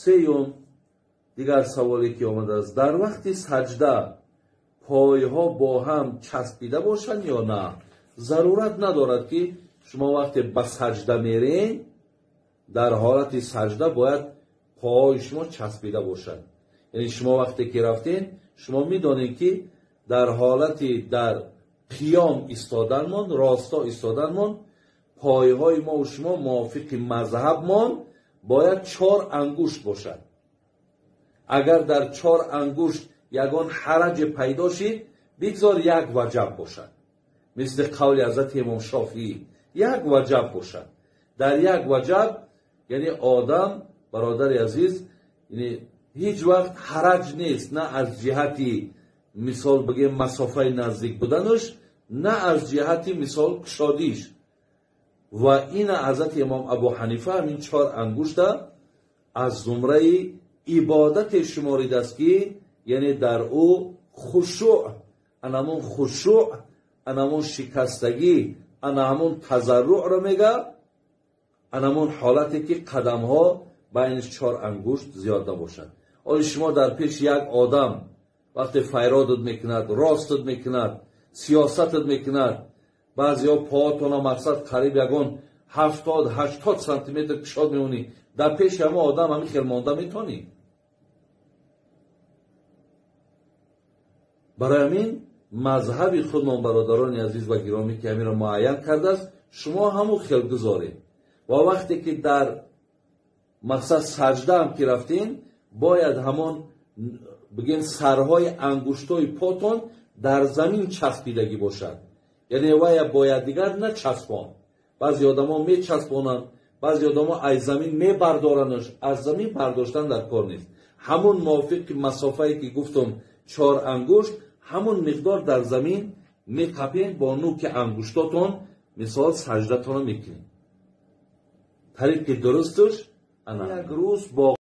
Сеюм, дигар саволе ки омадааст, дар вақти саҷда пойҳо бо ҳам часпида бошанд ё на? Зарурат надорад, ки шумо вақте ба саҷда мерен, дар ҳолати саҷда бояд пойҳои шумо часпида бошад. Яъне шумо вақте ки рафтен, шумо медонед, ки дар ҳолати дар қиём истоданмон, росто истоданмон, пойҳои мо ва шумо мувофиқи мазҳабмон бояд 4 ангушт бошад. Агар дар 4 ангушт ягон ҳараҷ пайдо шид, бигзор 1 ваҷаб бошад. Мисли қавли ҳазрати имом Шофиӣ, 1 ваҷаб бошад. Дар 1 ваҷаб, яъне одам, бародари азиз, яъне ҳеҷ вақт ҳараҷ нест, на аз ҷиҳати мисол бигем масофаи наздик буданаш, на аз ҷиҳати мисол кушодиш. Ва ина ҳазрати имом Абу Ҳанифа ҳамин 4 ангушта аз зумраи ибодате шуморидааст, ки яъне дар ӯ хушӯъ, анамон хушӯъ, анамон шикастагӣ, анамон тазарруъро мега, анамон ҳолате ки қадамҳо байни 4 ангушт зиёд набошад. Оё шумо дар пеши як одам вақте файродат мекунад, ростат мекунад, сиёсатат мекунад, баъзеҳо поатона мақсад қариб ягон 70-80 сантиметр кушод мемонӣ, дар пеши ҳама одам ҳамин хел монда метонӣ? Барои ҳамин мазҳаби худмон, бародарони азиз ва гиромӣ, ки ҳаминро муайян кардааст, шумо ҳамун хел гузоред. Ва вақте ки дар мақсад саҷда ҳам ки рафтин, бояд ҳамон бигем сарҳои ангуштои потон дар замин часпидагӣ бошад. Яъне вая бояд дигар начаспон. Баъзе одамо мечаспонанд, баъзе одамо аз замин мебардоранаш, аз замин бардоштан дар кор нест. Ҳамун мувофиқи масофае ки гуфтум 4 ангушт, ҳамун миқдор дар замин меқапен, бо нуки ангуштотон мисол саҷдатонро мекунед. Тариқи дурусташ ана як рӯз бо